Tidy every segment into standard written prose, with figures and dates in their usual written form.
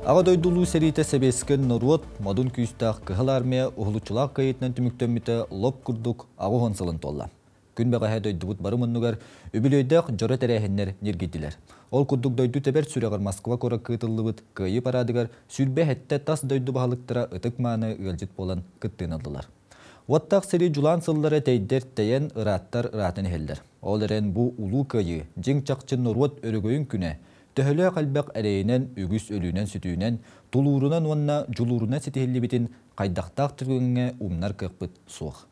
Аҕа дойду Улуу сэриитэ сэбиэскэй норуот модун күүстээх Кыһыл Армия уһулуччулаах кыайыытынан түмүктэммитэ лоп курдук 80 сылын туолла. Күн бэҕэһээ дойдубут бары муннугар үбүлүөйдээх дьоро тэрээһиннэр ньиргийдилэр. Ол курдук дойду тэбэр сүрэҕэр Москва куоракка ыытыллыбыт Кыайыы параадыгар 27 тас дойду баһылыктара ытык-мааны ыалдьыт буолан кыттыыны ыллылар. Уоттаах сэрии дьулаан сыллара тэйдэр тэйэн, ырааттар ыраатан иһэллэр. Ол эрэн бу Улуу Кыайыы, дьиҥ-чахчы норуот өрөгөйүн күнэ, төһөлөөх элбэх эрэйинэн, үгүс өлүүнэн-сүтүүнэн, тулуурунан уонна дьулуурунан ситиһиллибитин хайдахтаах түгэҥҥэ умнар кыахпыт суох.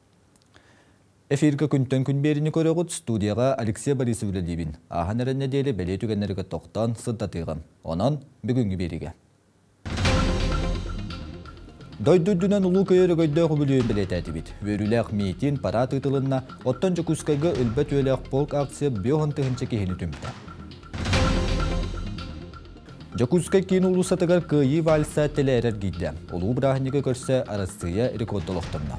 Эфиргэ күнтэн күн биэриини көрөҕүт, студияҕа Алексей Борисов үлэлиибин. Ааһан эрэр нэдиэлэ бэлиэ түгэннэргэ тохтоон сырдатыаҕым. Онон бүгүҥҥү биэриигэ. Дойду үрдүнэн Улуу Кыайыы өрөгөйдөөх үбүлүөйүн бэлиэтээтибит. Үөрүүлээх миитин, парад ыытылынна, оттон Дьокуускайга өлбөт үйэлээх полк акция 50 тыһыынча киһини түмтэ. Дьокуускай киин уулуссатыгар Кыайыы вальса тэлээрэр гиидэ. Улуу бырааһынньыгы көрсө Арассыыйа рекорда олохтонно.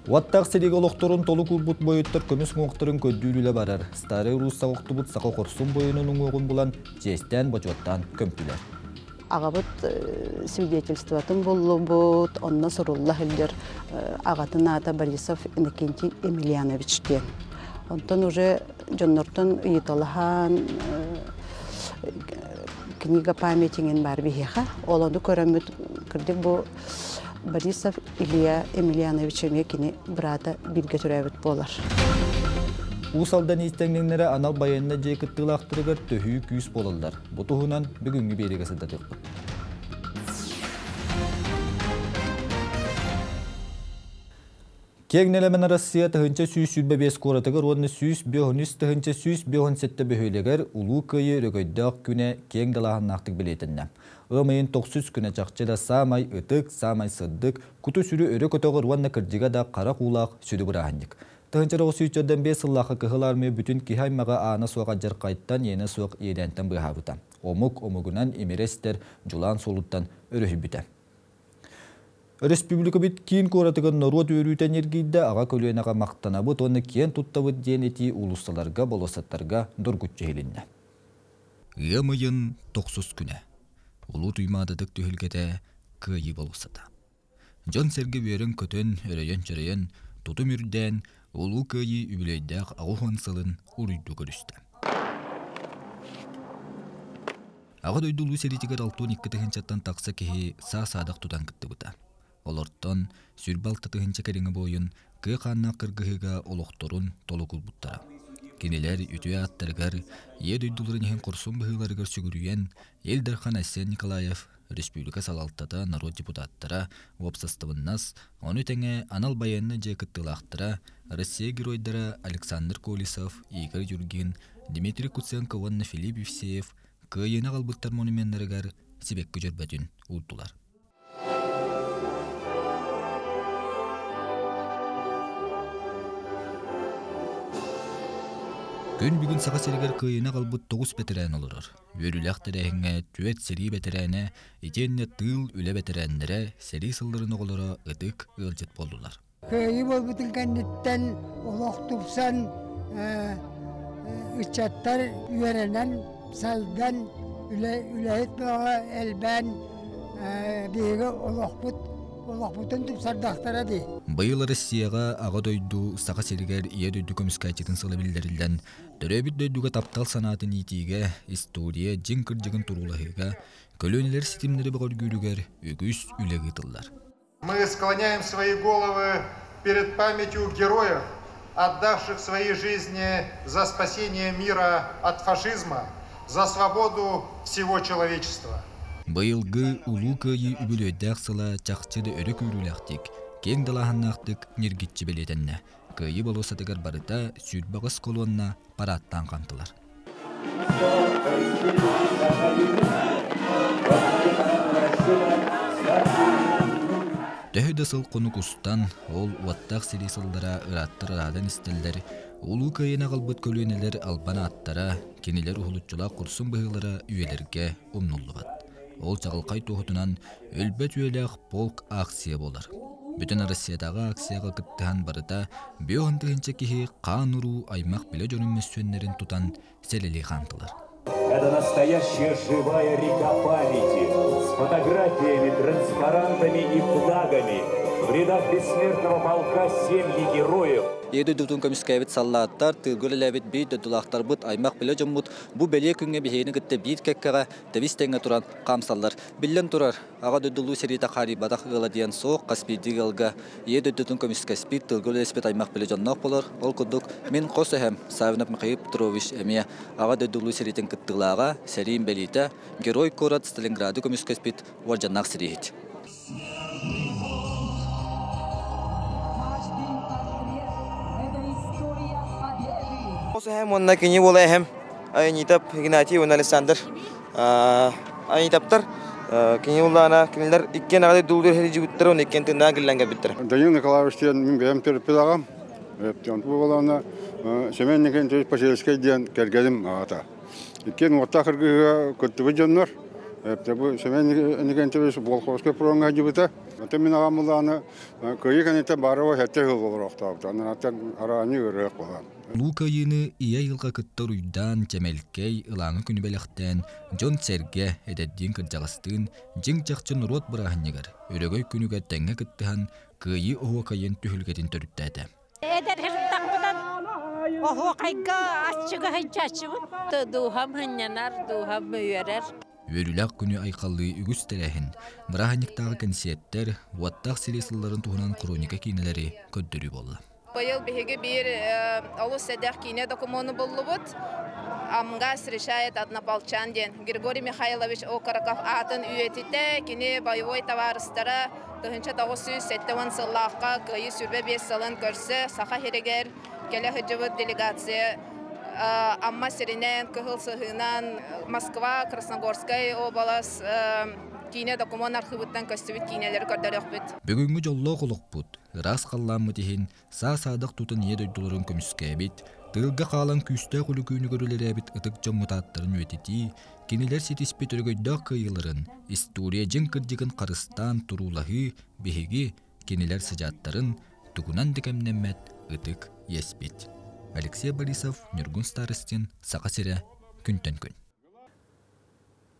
Уоттаах сиригэ олохторун толук уурбут буойуттар көмүс уҥуохтарын көрдүүр үлэ барар. Старай Руссаҕа охтубут саха хорсун буойунун уҥуоҕун булан, чиэстээн-бочуоттаан көмтүлэр. Аҕабыт свидетельствотын буллубут, онно сурулла сылдьар аҕатын аата Борисов Иннокентий Емельянович диэн. Онтон уже дьоннортон ыйыталаһан книга памятиҥин баар биһиэхэ. Ол ону көрөммүт кырдьык бу Борисов Илья Емельянович эмиэ кини быраата бииргэ төрөөбүт буолар. Уус Алдан иистэҥнэҥнэрэ анал байыаннай дьиэ кыттыылаахтарыгар төһүү күүс буолаллар. Бу туһунан бүгүҥҥү биэриигэ сырдатыахпыт. Киэҥ нэлэмэн Арассыыйа 1125 куоратыгар уонна 153 157 бөһүөлэгэр Улуу Кыайыы өрөгөйдөөх күнэ киэҥ далааһыннаахтык бэлиэтэннэ. Ыам ыйын тохсус күнэ чахчы да саамай ытык, саамай сырдык, куту-сүрү өрө көтөҕөр уонна кырдьыга да харах уулаах сүдү бырааһынньык. 1945 сыллаахха Кыһыл Армия бүтүн киһи аймаҕы аана суох алдьархайтан, иэнэ суох иэдээнтэн быыһаабыта. Омук омугунан имири эстэр дьулаан суолуттан өрүһүйбүтэ. Өрөспүүбүлүкэбит киин куоратыгар норуот үөрүүтэ ньиргийдэ, аҕа көлүөнэҕэ махтанабыт уонна киэн туттабыт диэн этии уулуссаларга, болуоссаттарга доргуччу иһилиннэ. Ыам ыйын тохсус күнэ. Улуу Туймаадатык түһүлгэтэ Кыайыы болуоссата. Дьон-сэргэ үөрэн-көтөн, өрөйөн-чөрөйөн, тутум үрдээн, Улуу Кыайыы үбүлүөйдээх 80 сылын уруйдуу көрүстэ. Аҕа дойду Улуу сэриитигэр 62 тыһыынчаттан тахса киһи саа-саадах тутан кыттыбыта. Олортон 26 тыһыынча кэриҥэ буойун кыа хааннаах кыргыһыыга олохторун толук ылбыттара. Кинилэр үтүө ааттарыгар, Ийэ дойдуларын иһин хорсун быһыыларыгар сүгүрүйэн, Ил Дархан Айсен Николаев, республика салалтата, норуот депутаттара, уопсастыбаннас, ону тэҥэ анал байыаннай дьиэ кыттыылаахтара, Россия геройдара Александр Колесов, Игорь Юргин, Дмитрий Куценко уонна Филипп Евсеев Кыайыыны аҕалбыттар монуменнарыгар сибэкки дьөрбөтүн уурдулар. Күн бүгүн Саха сиригэр кыайыыны аҕалбыт тоҕус бэтэрээн олорор. Үөрүүлээх тэрээһиҥҥэ түөрт сэрии бэтэрээнэ итиэннэ тыыл үлэ бэтэрээннэрэ, сэрии сылларын оҕолоро ытык ыалдьыт буоллулар. Кыайыы буолбутун кэнниттэн олох тупсан, ыччаттар үөрэнэн, сайдан, үлэһит бөҕө элбээн биһиги олохпут олохпутун тупсардахтара дии. Быйыл Россияҕа Аҕа дойду Саха сиригэр Ийэ дойду көмүскээччитин сыла биллэриллэн, төрөөбүт дойдуга таптал санаатын иитиигэ, история дьиҥ кырдьыгын туруулаһыыга, көлүөнэлэр ситимнэри бөҕөргүүрүгэр үгүс үлэ ыытыллар. Мы склоняем свои головы перед памятью героев, отдавших свои жизни за спасение мира от фашизма, за свободу всего человечества. Быйылгы Улуу Кыайыы үбүлүөйдээх сыла чахчы да өрө күүрүүлээхтик, киэҥ далааһыннаахтык ньиргиччи бэлиэтэннэ. Кыайыы болуоссатыгар барыта 28 колонна параадтаан хаамтылар. Төһө да сыл хонук устан, ол уоттаах сэрии сыллара ырааттар ыраадан истэллэр, Улуу Кыайыыны аҕалбыт көлүөнэлэр албан ааттара, кинилэр уһулуччулаах хорсун быһыылара үйэлэргэ умнуллубат. Ол чаҕылхай туоһутунан өлбөт үйэлээх полк акция буолар. Бүтүн Россиятааҕы акцияҕа кыттыһан барыта 50 тыһыынча киһи хаан-уруу аймах билэ дьонун мөссүөннэрин тутан сэлэлии хаамтылар. Это настоящая живая река памяти с фотографиями, транспарантами и флагами. В рядах бессмертного полка семьи героев. Ийэ дойдубутун көмүскээбит саллааттар, тыылга үлэлээбит биир дойдулаахтарбыт, аймах билэ дьоммут бу бэлиэ күҥҥэ биһигини кытта биир кэккэҕэ тэбис-тэҥҥэ туран хаамсаллар. Биллэн турар, Аҕа дойду Улуу сэриитэ хаарыйбатах ыала диэн суох, хас биирдии ыалга Ийэ дойдутун көмүскэспит, тыылга үлэлэспит аймах билэ дьонноох буолар. Ол курдук, мин хос эһэм Саввинов Михаил Петрович эмиэ Аҕа дойду Улуу сэриитин кыттыылааҕа, сэриин бэлиитэ, герой куорат Сталинграды көмүскэспит уордьаннаах сэрииһит. Эһэм уонна кини уола эһэм Айанитов Игнатий уонна Александр Айанитовтар кини улаана кинилэр иккиэн аҕай дуулуур иһирдьибиттэр уонна иккиэн тыыннаах гиллэн кэлбиттэр. Данил Николаевич диэн мин бэйэм төрөппүт аҕам. Буолаана Семен Николаевич Посельскай диэн кэргэним аҕата. Иккиэн уоттаах кыргыһыыга кыттыбыт дьоннор. Бу Семен Николаевич Волховскай фроҥҥа сылдьыбыта. Оттон мин аҕам улаана кыайыы кэнниттэн баарыба сэттэ сыл олороохтообута. Анараттан араанньы ыарыһах буолан. Улуу Кыайыыны ийэ айылҕа кытта уруйдаан, чэмэлкэй, ылааҥы күнү бэлэхтээн, дьон-сэргэ, эдэрдиин-кырдьаҕастыын дьиҥ-чахчы норуот бырааһынньыгар, Өрөгөй күнүгэр тэҥҥэ кыттыһан, Кыайыы оһуокайын түһүлгэтин төрүттээтэ. Эдэр сырыттахпынан оһуохайга аччыга сылдьааччыбын. Дууһам сынньанар, дууһам үөрэр. Үөрүүлээх күнү айхаллыы үгүс тэрээһин, бырааһынньыктааҕы кэнсиэртэр, уоттаах сэрии сылларын туһунан хроника киинэлэри көрдөрүү буолла. Быйыл биһиги биир олус сэдэх киинэ докумуону буллубут. Амгас решает однополчан диэн Григорий Михайлович Окороков аатын үйэтитэ, кини боевой табаарыстара 1970 сыллаахха Кыайыы 25 сылын көрсө Саха сиригэр кэлэ сылдьыбыт делегация Амма сиринэн, Кыһыл Сыһыынан, Москва, Красногорскай уобалас киинэ докумуон архыыбыттан көстүбүт киинэлэри көрдөрүөхпүт. Бүгүҥҥү дьоллоох олохпут, ыраас халлааммыт иһин саа-саадах тутан ийэ дойдуларын көмүскээбит, тыылга хаалан күүстээх үлүкүүнүгэр үлэлээбит ытык дьоммут ааттарын үйэтитии, кинилэр ситиспит өрөгөйдөөх кыайыыларын, история дьиҥ кырдьыгын харыстаан туруулаһыы биһиги, кинилэр сыдьааттарын тугунан да кэмнэммэт ытык иэспит. Алексей Борисов, Ньургун Старостин, Саха сирэ, күнтэн күн.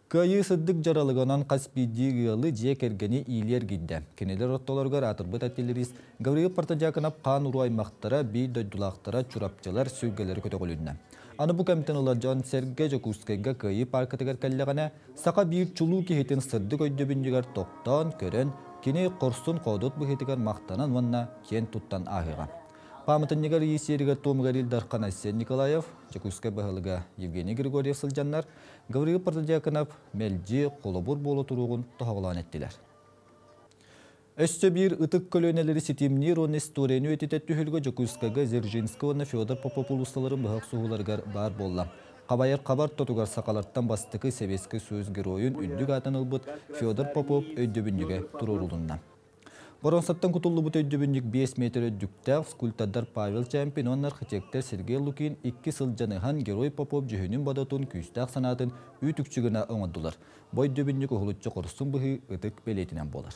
Кыайыы сырдык дьаралыгынан хас биирдии ыалы, дьиэ кэргэни иилии эргийдэ. Кинилэр ортолоругар аатырбыт артиллерист Гавриил Протодьяконов хаан уруу аймахтара, биир дойдулаахтара, чурапчылар сүргэлэрэ көтөҕүлүннэ. Аны бу кэмтэн ыла дьон-сэргэ Дьокуускайга Кыайыы пааркатыгар кэллэҕинэ, саха биир чулуу киһитин сырдык өйдөбүнньүгэр тохтоон, көрөн, кини хорсун-хоодуот быһыытыгар махтанан уонна киэн туттан ааһыаҕа. Пааматынньыгар ии сиэригэр-туомугар Ил Дархан Айсен Николаев, Дьокуускай баһылыга Евгений Григорьев сылдьаннар, Гаврил Протодьяконов мэлдьи холобур буола туруоҕун тоһоҕолоон эттилэр. Өссө биир ытык көлүөнэлэри ситимниир уонна историяны үйэтитэр түһүлгэ Дьокуускайга Дзержинскэй уонна Федор Попов уулуссаларын быһа охсуһууларыгар баар буолла. Хабайар хабар тотугар сахалартан бастакы Сэбиэскэй Союз геройун үрдүк аатын ылбыт Федор Попов өйдөбүнньүгэ туруорулунна. Боруонсаттан кутуллубут өйдөбүнньүк 5 метр үрдүктээх скульптордар Павел Чемпин уонна архитектор Сергей Лукин икки сыл дьаныһан Герой Попов дьүһүнүн-бодотун, күүстээх санаатын үүт-үкчү гына оҥордулар. Бу өйдөбүнньүк уһулуччу хорсун быһыы ытык бэлиэтинэн буолар.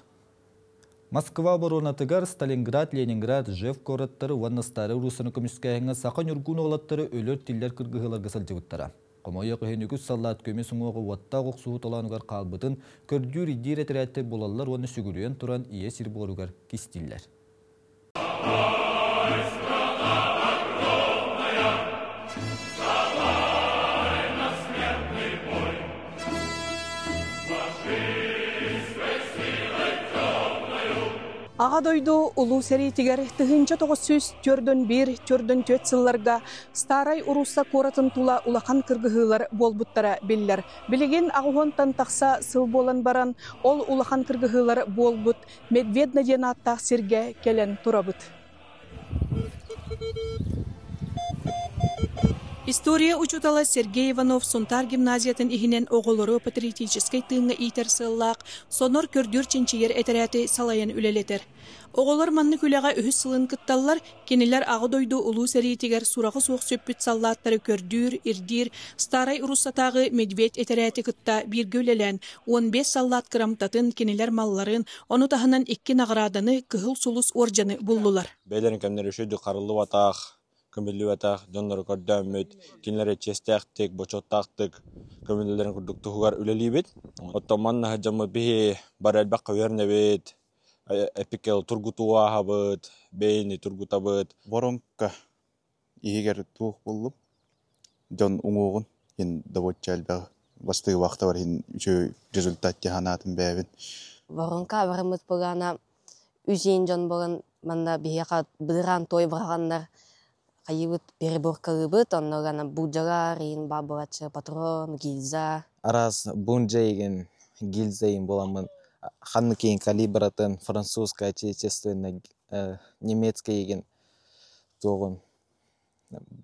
Москва оборонатыгар Сталинград, Ленинград, Ржев куораттары уонна Старай Руссаны көмүскээһиҥҥэ саха ньургун уолаттары өлөр-тиллэр кыргыһыыларга сылдьыбыттара. Хомойуох иһин үгүс саллаат көмүс уҥуоҕа уоттаах охсуһуу толоонугар хаалбытын көрдүүр-ирдиир этэрээттэр булаллар уонна сүгүрүйэн туран ийэ сир буоругар кистииллэр. Аҕа дойду Улуу сэриитигэр 1941-44 сылларга Старай Урусса куоратын тула улахан кыргыһыылар буолбуттара биллэр. Билигин аҕыһуонтан тахса сыл буолан баран, ол улахан кыргыһыылар буолбут Медведно диэн ааттаах сиргэ кэлэн турабыт. История учуутала Сергей Иванов Сунтаар гимназиятын иһинэн оҕолору патриотическай тыыҥҥа иитэр сыаллаах Сонор көрдүүр-чинчийэр этэрээти салайан үлэлэтэр. Оҕолор маннык үлэҕэ үһүс сылын кытталлар, кинилэр Аҕа дойду Улуу сэриитигэр сураҕа суох сүппүт саллааттары көрдүүр, ирдиир Старай Руссатааҕы Медведь этэрээти кытта бииргэ үлэлээн, 15 саллаат кырамтатын, кинилэр малларын, ону таһынан икки наҕарааданы, Кыһыл Сулус уордьаны буллулар. Бэйэлэрин кэмнэрэ үчүгэйдик харыллыбатах. Көмүллүбэтэх дьоннору көрдөөммүт, кинилэри чиэстээхтик, бочуоттаахтык көмүллэлэрин курдук туһугар үлэлиибит. Оттон манна сылдьаммыт биһи бары элбэххэ үөрэнэбит, эпикэл тургутуу ааһабыт, бэйэни тургутабыт. Воронка иһигэр туох буллум? Дьон уҥуоҕун иһин добуочча элбэх бастыыбахтабар иһин үчүгэй результат ханаатын бэйэбин. Воронка барыммыт былаана үс иин дьон буолан манна биһиэхэ быдыраан той быраҕаннар хайыбыт переборкалыыбыт онно буулдьалар иин баабылаччы патрон гильза Араас бунжа игин гильза игин буоламмын ханнык игин калибратын французская отечественная немецкая игин туоҕун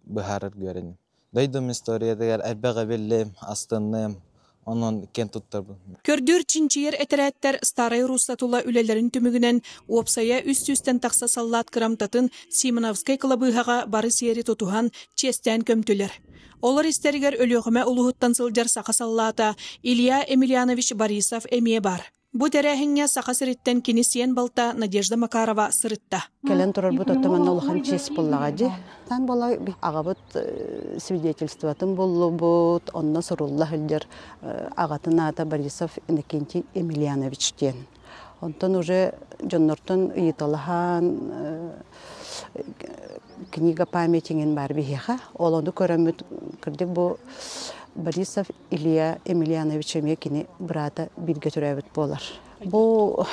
быһаарар үөрэним. Дойдум историятыгар элбэҕи биллим, астынным, онон киэн туттарбын. Көрдүүр чинчийэр этэрээттэр Старай Русса тула үлэлэрин түмүгүнэн уопсайа 300-тэн тахса саллаат кырамтатын Симоновскай кылабыыһаҕа бары сиэри тутуһан, чиэстээн көмтүлэр. Олор истэригэр Өлүөхүмэ улууһуттан сылдьар саха саллаата Илья Емельянович Борисов эмиэ баар. Бу тэрээһиҥҥэ Саха сириттэн кини сиэн балта Надежда Макарова сырытта. Кэлэн турарбыт оттон манна улахан чиэс буоллаҕа дии. Тан буола аҕабыт свидетельствотын буллубут, онно сурулла сылдьар аҕатын аата Борисов Иннокентий Емельянович диэн. Онтон уже дьоннортон ыйыталаһан книга памятиҥин баар биһиэхэ. Ол ону көрөммүт кырдьык бу Борисов Илья Емельянович эмиэ кини быраата бииргэ төрөөбүт буолар. Бу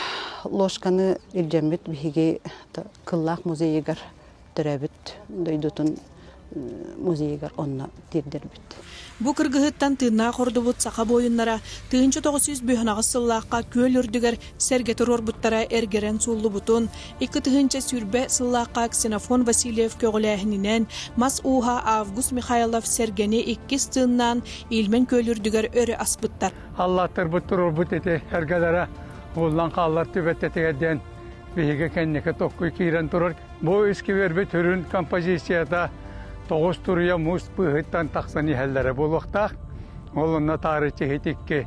ложканы илдьэммит биһиги Кыллаах музейыгар төрөөбүт дойдутун музейыгар онно тиэрдэрбит. Бу кыргыһыттан тыыннаах ордубут саха буойуннара 1998 сыллаахха күөл үрдүгэр сэргэ туруорбуттара эргэрэн сууллубутун, 2020 сыллаахха Ксенофон Васильев көҕүлээһининэн мас ууһа Август Михайлов сэргэни иккис тыыннаан Ильмень күөл үрдүгэр өрө аспыттар. Аллааттарбыт туруорбут ити эргэлэрэ ууллан хааллар түбэттэтигэр диэн биһиги кэнники токкуй киирэн турар. Бу искибиэрбит сүрүн композицията тоҕус туруйа муус быыһыттан тахсан иһэллэрэ буолуохтаах. Ол онно таарыччы икки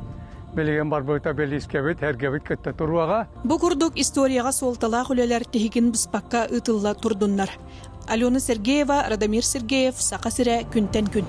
билигин барбыта бэлиискэбит, эргэбит кытта туруоҕа. Бу курдук историяҕа суолталаах үлэлэр тиһигин быспакка ыытылла турдуннар. Алена Сергеева, Радомир Сергеев, Саха сирэ күнтэн күн.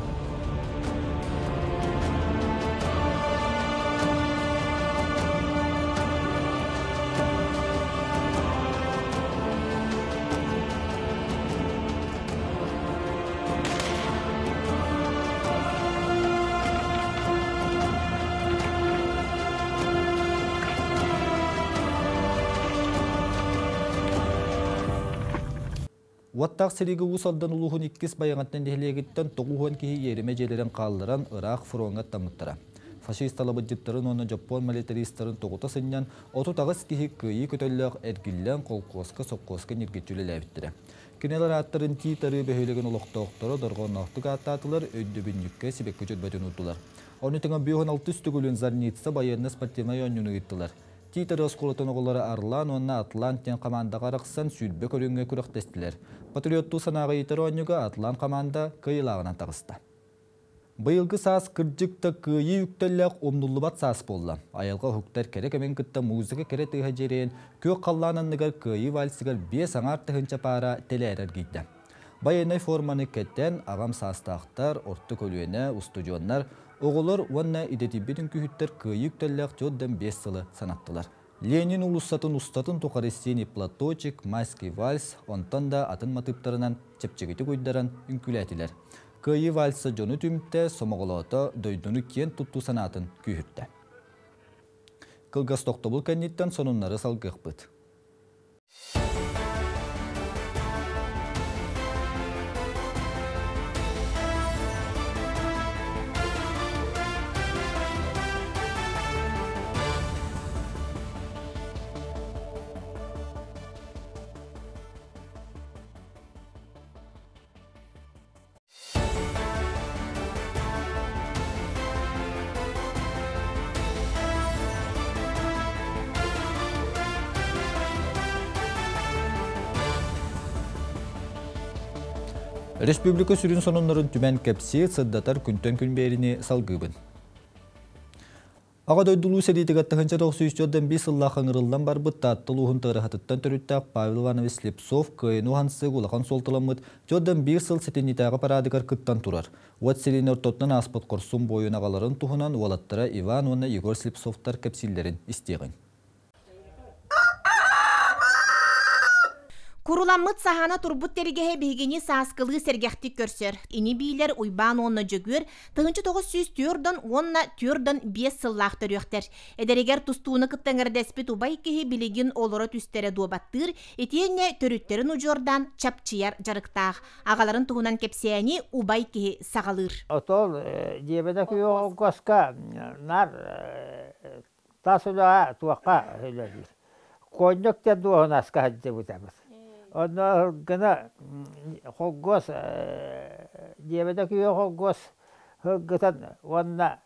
Уоттаах сэриигэ Уус Алдан улууһун иккис Байаҕантай нэһилиэгиттэн 90 киһи иэримэ дьиэлэрин хаалларан ыраах фроҥҥа аттаммыттара. Фашист талабыдьыттарын уонна дьоппуон милитаристарын тоҕута сынньан 38 киһи кыайыы көтөллөөх эргиллэн холкуоска, сопхуоска ньиргиччи үлэлээбиттэрэ. Кинилэр ааттарын Тиит-Арыы бөһүөлэгин олохтоохторо дорҕоонноохтук ааттаатылар, өйдөбүнньүккэ сибэкки дьөрбөтүн уурдулар. Ону тэҥэ 56 төгүлүн Зарница байыаннай-спортивнай оонньууну ыыттылар. Тиит-Арыы оскуолатын оҕолоро Арлан уонна Атлант диэн хамаандаҕа арахсан 20 көрүҥҥэ күрэхтэстилэр. Патриоттуу санааҕа иитэр оонньууга Атлант хамаанда кыайыылааҕынан таҕыста. Быйылгы саас кырдьык да кыайыы үктэллээх умнуллубат саас буолла. Айылҕа уһуктар кэрэ кэмин кытта музыка кэрэ тыаһа дьиэрэйэн, күөх халлаан анныгар кыайыы вальсыгар биэс аҥаар тыһыынча паара тэлээрэ эргийдэ. Байыаннай форманы кэтэн, аҕам саастаахтар, орто көлүөнэ, устудьуоннар, оҕолор уонна идэтийбит үҥкүүһүттэр кыайыы үктэллээх 45 сылы санаттылар. Ленин уулуссатын устатын тухары синий платочек, майский вальс, онтон да атын матыыптарынан чэпчэкитик уйдаран үҥкүүлээтилэр. Кыайыы вальса дьону түмтэ, сомоҕолоото, дойдуну киэн туттуу санаатын күүһүртэ. Кылгас тохтобул кэнниттэн сонуннары салгыахпыт. Республика сүрүн сонуннарын түмэн кэпсиир, сырдатар күнтэн күн биэриини салгыыбын. Аҕа дойду Улуу сэриитигэр 1945 сыллаах ыҥырыллан барбыт Таатта улууһун Тыараһатыттан төрүттээх Павел Иванович Слепцов кыайыны уһансыыга улахан суолталаммыт 41 сыл сэтинньитээҕи параадыгар кыттан турар. Уот сэриини ортотунан ааспыт хорсун буойун аҕаларын туһунан уолаттара Иван уонна Егор Слепцовтар кэпсииллэрин истиэҕиҥ. Куруламмыт саһаана турбут тэлгэһэ биһигини сааскылыы сэргэхтик көрсөр. Ини-биилэр Уйбаан уонна Дьөгүөр 1904 уонна 45 сыллаах төрүөхтэр. Эдэригэр тустууну кытта эҥэрдэспит убай киһи билигин олоро түстэрэ дуобаттыыр, итиэннэ төрүттэрин удьуордаан чапчыйар дьарыктаах. Аҕаларын туһунан кэпсээни убай киһи саҕалыыр. Отол дьиэбэтэ күөх наар тас үлэҕэ туохха үлэлиир. Конньук диэн дуоһунаска сылдьыбытабыт. Онно гына холкуос диэбэтэ күйэ холкуос сылгытын уонна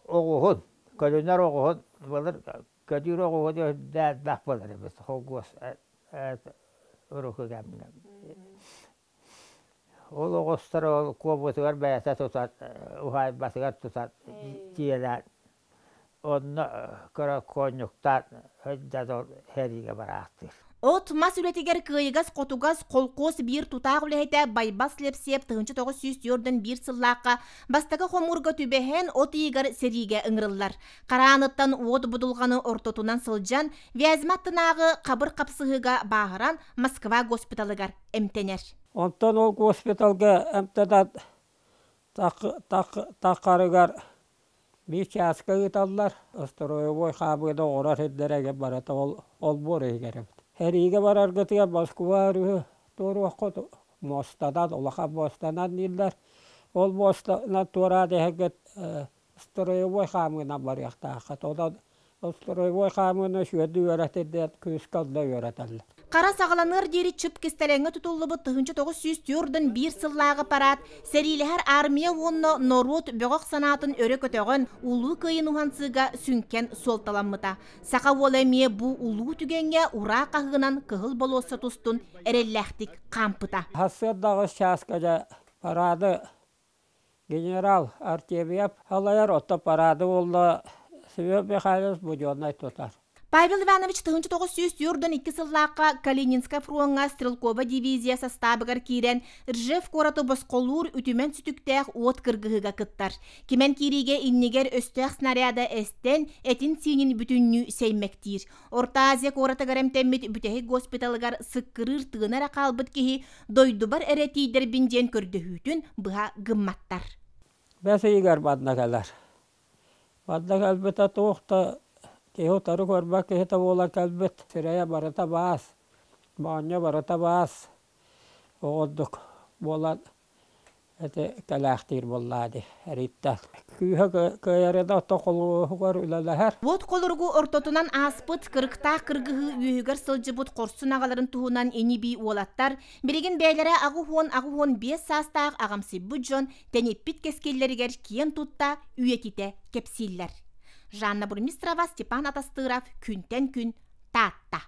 оҕуһун, көлүнэр оҕуһун былыр көдүүр оҕуһун үрдээх буолар эбит холкуос урукку кэмҥэ. Ол оҕустар ол куобутугар бэйэтэ тутан уһаайбатыгар тутан тиэлээн онно көрө куонньуктаан сылдьан ол сэриигэ бараахтыыр. От-мас үлэтигэр кыайыгас-хотугас холкуос биир тутаах үлэһитэ Байбал Слепсиэп 1941 сыллаахха бастакы хомуурга түбэһэн от ыйыгар сэриигэ ыҥырыллар. Харааныттан уот будулҕаны ортотунан сылдьан Вязьма аттынааҕы хабыр хапсыһыыга бааһыран Москва госпиталыгар эмтэнэр. Онтон ол госпиталга эмтэнэн таххарыгар биир чааска ыыталлар. Строевой хаамыыны оҥорор сирдэрэ барыта ол олбуор иһигэр эбит. Сэриигэ бараргытыгар Москва өрүһү туоруоххут муостанан, улахан муостанан дииллэр. Ол муостанан туораан иһэргит строевой хаамыынан барыахтааххыт. Онон строевой хаамыыны үчүгэйдик үөрэтин диэн күүскэ онно үөрэтэллэр. Хара саҕаланыар диэри чып кистэлэҥҥэ тутуллубут 1941 сыллааҕы парад сэриилэһэр армия уонна норуот бөҕөх санаатын өрө көтөҕөн, Улуу Кыайын уһансыыга сүҥкэн суолталаммыта. Саха уола эмиэ бу улуу түгэҥҥэ ураа хаһыынан Кыһыл болуоссат устун эрэллээхтик хаампыта. Сарсыарда аҕыс чааска дьэ парады Генерал Артемьев салайар, оттон парады буолла Семен Михайлович Буденнай тутар. Павел Иванович 1942 сыллаахха Калининскай фроҥҥа стрелковай дивизия састаабыгар киирэн Ржев куораты босхолуур үтүмэн сүтүктээх уот кыргыһыыга кыттар. Кимэн киириигэ иннигэр өстөөх снаряда эстэн, этин-сиинин бүтүннүү сэймэктиир. Орто Азия куоратыгар эмтэммит бүтэһик госпиталыгар сыккырыыр тыына эрэ хаалбыт киһи дойдубар эрэ тиийдэрбин диэн көрдөһүүтүн быһа гымматтар. Бэс ыйыгар манна кэлэр. Манна кэлбитэ туох да киһи утары көрбөт киһитэ буолан кэлбит. Сирэйэ барыта баас, моонньо барыта баас. Оҕордук буолан ити кэлээхтиир буоллаа дии эриттэн. Күүһэ кыайарына ото холуоһугар үлэлэһэр. Уот холоругу ортотунан ааспыт кырыктаах кыргыһыы үөһүгэр сылдьыбыт хорсун аҕаларын туһунан ини-бии уолаттар, билигин бэйэлэрэ 85 саастаах аҕамсыйбыт дьон тэниппит кэскиллэригэр киэн тутта үйэтитэ кэпсииллэр. Жанна Бурмистрова, Степан Атастыров, Күнтэн күн, Таатта.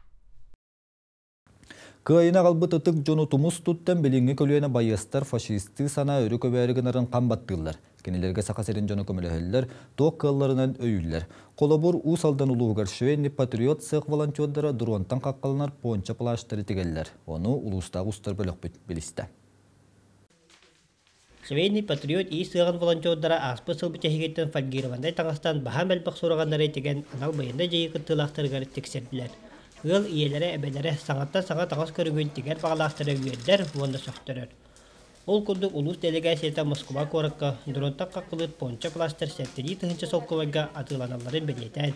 Кыайыны аҕалбыт ытык дьону тумус туттан билиҥҥи көлүөнэ байыастар фашистыы санаа өрө көбөөрү гынарын хам баттыыллар. Кинилэргэ Саха сирин дьоно көмөлөһөллөр, туох кыалларынан өйүүллэр. Холобур, Уус Алдан улууһугар Швейный патриот сыах волонтердара дронтан хаххаланар понча плащтары тигэллэр. Ону улуустааҕы устар бөлөхпүт билистэ. Швейный патриот иис сыаҕын волонтердара ааспыт сыл бүтэһигиттэн фольгированнай таҥастан баһаам элбэх сураҕаннары тигэн анал байыаннай дьайыы кыттыылаахтарыгар тиксэрдилэр. Ыал ийэлэрэ, эбэлэрэ саҥаттан саҥа таҥас көрүҥүн тигэр баҕалаахтара үөрдэр уонна сөхтөрөр. Ол курдук улуус дэлэгээссийэтэ Москуба куоракка дронтан хаххалыыр пончо пластер 7 тыһыынча солкуобайга атыыланалларын бэлиэтээн,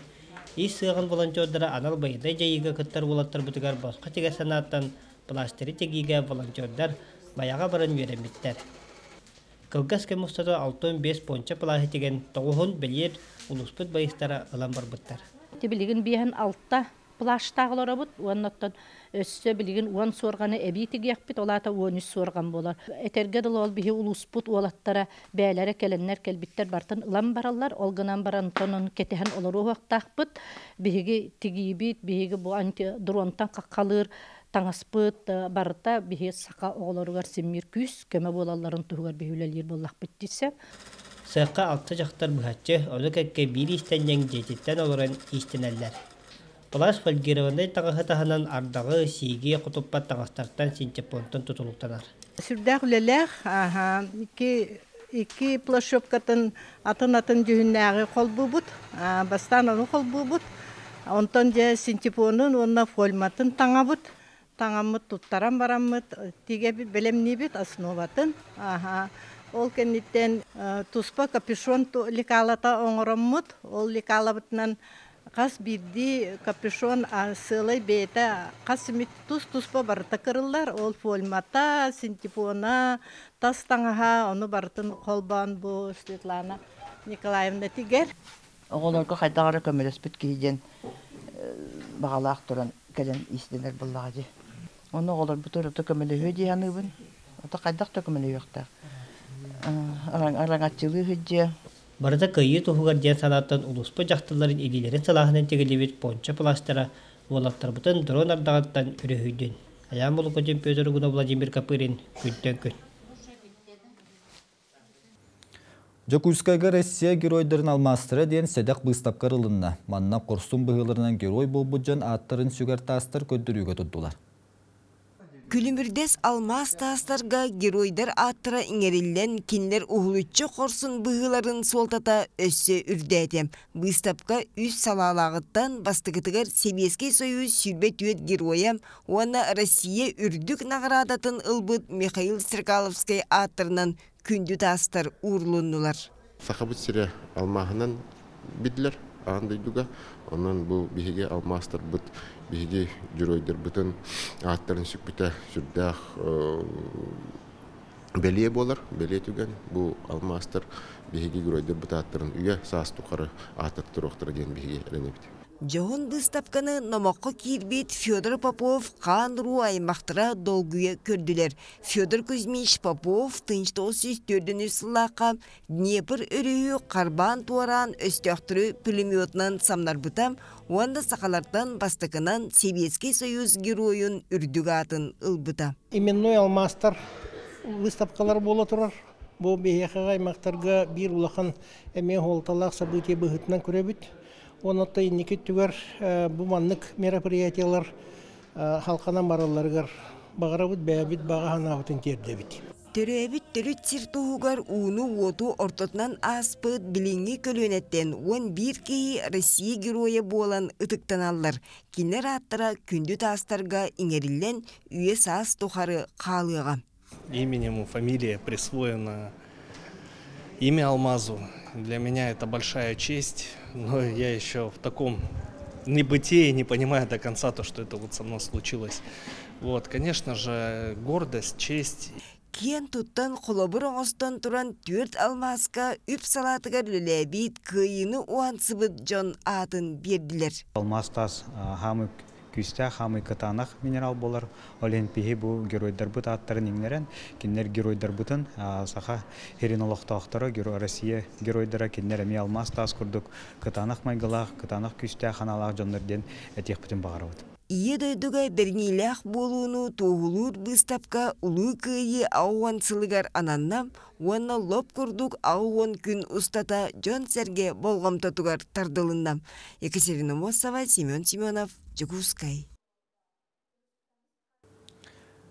ис сыаҕын волонтердара анал байыаннай дьайыыга кыттар уолаттарбытыгар босхо тигэр санааттан пластыры тигиигэ волонтердар Майаҕа баран үөрэммиттэр. Кылгас кэм устата 65 понча плаһы тигэн тоҕуһун бэлиэр улууспут байыстара ылан барбыттар. Билигин биэһин алта плащтаах олоробут уонна оттон өссө билигин уон суорҕаны эбии тигиэхпит, ол аата 13 суорҕан буолар. Этэргэ дылы ол биһи улууспут уолаттара бээлэрэ кэлэннэр кэлбиттэр бартын ылан бараллар, ол гынан баран онтон кэтэһэн олоруохтаахпыт. Биһиги тигиибит, биһиги бу антидронтан хаххалыыр таҥаспыт барыта биһи саха оҕолоругар симмир күүс көмө буолалларын туһугар биһи үлэлиир буоллахпыт дисэ. Сыахха алта дьахтар быһаччы, ону кэккэ биир иистэнньэҥ дьиэтиттэн олорон иистэнэллэр. Плащ фольгированнай таҥаһы таһынан ардаҕы, сииги хотуппат таҥастартан синтепонтан тутулуктанар. Сүрдээх үлэлээх, икки икки плащевкатын атын-атын дьүһүннээҕи холбуубут. Бастаан ону холбуубут. Онтон дьэ синтепонун уонна фольматын таҥабыт. Таҥаммыт туттаран бараммыт тигэбит, бэлэмниибит основатын. Ол кэнниттэн туспа капюшон лекалата оҥороммут. Ол лекалабытынан хас биирдии капюшон сыалай бэйэтэ хас эмит тус-туспа барыта кырыллар. Ол фольмата, синтепона, тас таҥаһа, ону барытын холбоон бу Светлана Николаевна тигэр. Оҕолорго хайдах эрэ көмөлөспүт киһи диэн баҕалаах туран кэлэн иистэнэр буоллаҕа дии. Ону оҕолорбут ураты көмөлөһүө дии саныыбын. Ото хайдах да көмөлөһүөхтээх. Араҥаччылыы сылдьыа. Барыта кыайыы туһугар диэн санааттан улууспут дьахталларын илиилэрин салааһынан тигиллибит пончо пластера уолаттарбытын дрон ардаҕыттан өрүһүйдүн. Айаан Болукутин, Петр Угунов, Владимир Копырин күнтэн күн. Дьокуускайга Россия геройдарын алмаастара диэн сэдэх быыстапка арылынна. Манна хорсун быһыыларынан герой буолбут дьон ааттарын сүгэр таастар көрдөрүүгэ турдулар. Күлүмүрдэс алмаас таастарга геройдар ааттара иҥэриллэн, кинилэр уһулуччу хорсун быһыыларын суолтата өссө үрдээтэ. Быыстапка үс салаалааҕыттан бастакытыгар Сэбиэскэй Сойуус 24 геройа уонна Россия үрдүк наҕараадатын ылбыт Михаил Стрекаловскай ааттарынан күндү таастар уурулуннулар. Сахабыт сирэ алмааһынан биллэр аан дойдуга. Онон бу биһиги алмаастарбыт, биһиги дьоруойдарбытын ааттарын сүкпүтэ сүрдээх бэлиэ буолар, бэлиэ түгэн. Бу алмаастар биһиги геройдарбыт ааттарын үйэ саас тухары аатырта туруохтара диэн биһиги эрэнэбит. Дьоһун быыстапканы номоххо киирбит Федор Попов хаан-уруу аймахтара долгуйа көрдүлэр. Федор Кузьмич Попов 1904 сыллаахха Днепр өрүһү харбаан туораан өстөөхтөрү пулеметунан самнарбыта уонна сахалартан бастакынан Советский Союз геройун үрдүк аатын ылбыта. Именной алмаастар выставкалар буола турар. Бу биһиэхэ аймахтарга биир улахан эмиэ суолталаах событие быһыытынан көрөбүт. Онон инники өттүгэр бу маннык мероприятиялар халқанан баралларыгар баҕарабыт, бэйэбит баҕа санаабытын тиэрдэбит. Төрөөбүт төрүт сир туһугар ууну-уоту ортотунан ааспыт билиҥҥи көлүөнэттэн 11 киһи Россия Геройа буолан ытыктаналлар. Кинилэр ааттара күндү таастарга иҥэриллэн үйэ-саас тухары хаалыаҕа. Именем, фамилия присвоена имя Алмазу. Для меня это большая честь, но я еще в таком небытии не понимаю до конца то, что это вот со мной случилось. Вот, конечно же, гордость, честь. Киэн туттан холобур оҥостон туран түөрт алмааска үп салаатыгар үлэлээбит кыайыыны уһансыбыт дьон аатын биэрдилэр. Алмаас таас хаамый күүстээх, хаамый кытаанах минерал буолар. Ол иһин биһи бу геройдарбыт ааттарын иҥнэрэн, кинилэр геройдарбытын саха сирин олохтоохторо, Россия геройдара кинилэр эмиэ алмаас таас курдук кытаанах майгылаах, кытаанах күүстээх санаалаах дьоннор диэн этиэхпитин баҕарабыт. Ийэ дойдуга бэриниилээх буолууну туоһулуур быыстапка Улуу Кыайыы 80 сылыгар ананна уонна лоп курдук 80 күн устата дьон-сэргэ болҕомтотугар тардылынна. Екатерина Мосова, Семен Семенов, Дьокуускай.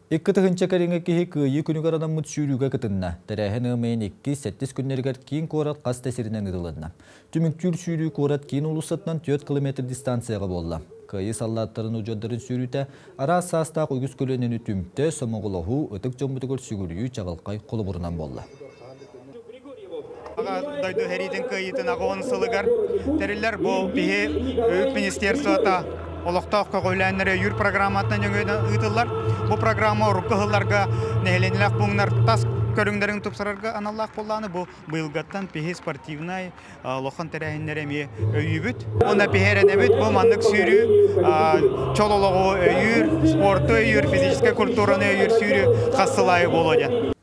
2000 кэриҥэ киһи Кыайыы күнүгэр анаммыт сүүрүүгэ кытынна. Тэрээһин ыам икки сэттис күннэригэр киин куорат хас да сиринэн ыытылынна. Түмүктүүр сүүрүү куорат киин уулуссатынан 4 километр дистанцияҕа буолла. Кыайыы саллааттарын удьуордарын сүүрүүтэ араас саастаах үгүс көлүөнэни түмтэ, сомоҕолоһуу, ытык дьоммутугар сүгүрүйүү чаҕылхай холобурунан буолла. Дойду сэриитин кыайыытын 80 сылыгар тэриллэр бу биһи үп министерствота олохтоох көҕүлээннэри өйүүр программатынан ыытыллар. Бу программа урукку сылларга нэһилиэнньэлээх пууннар тас көрүҥнэрин тупсарарга аналлаах буоллааны бу быйылгаттан пиһи спортивнай улахан тэрээһиннэри эмиэ өйүүбүт. Уонна пиһи эрэнэбит бу маннык сүүрүү чол олоҕу өйүүр, спорту өйүүр, физическэй культураны өйүүр сүүрүү хас сыл аайы буолуо диэн.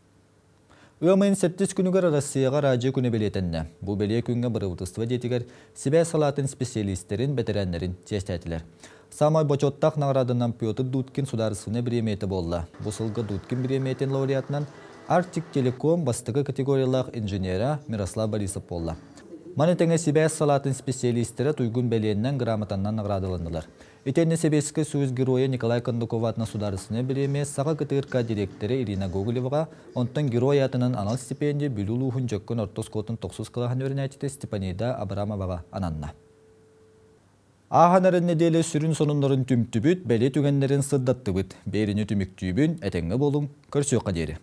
Ыам ыйын сэттис күнүгэр Россияҕа радио күнэ бэлиэтэннэ. Бу бэлиэ күҥҥэ бырабыыталыстыба дьиэтигэр сибээс салаатын специалистэрин, бэтэрээннэрин чиэстээтилэр. Саамай бочуоттаах наҕарааданан Петр Дудкин судаарыстыбаннай бириэмийэтэ буолла. Бу сылга Дудкин бириэмийэтин лауреатынан Арктик Телеком бастакы категориялаах инженера Мирослав Борисов буолла. Маны тэҥэ сибээс салаатын специалистэрэ туйгун бэлиэннэн грамотаннан наҕараадаланнылар. Итиэннэ Сэбиэскэй Союз Геройа Николай Кондаков аатынан судаарыстыбаннай бириэмийэ Саха ГТРК дириэктэрэ Ирина Гоголеваҕа, онтон Герой аатынан анал стипендия Бүлүү улууһун Дьөккөн орто оскуолатын тохсус кылааһын үөрэнээччитэ Степанида Абрамоваҕа ананна. Ааһан эрэр нэдиэлэ сүрүн сонуннарын түмтүбүт, бэлиэ түгэннэрин сырдаттыбыт. Биэриини түмүктүүбүн, этэҥҥэ буолуҥ, көрсүөххэ диэри.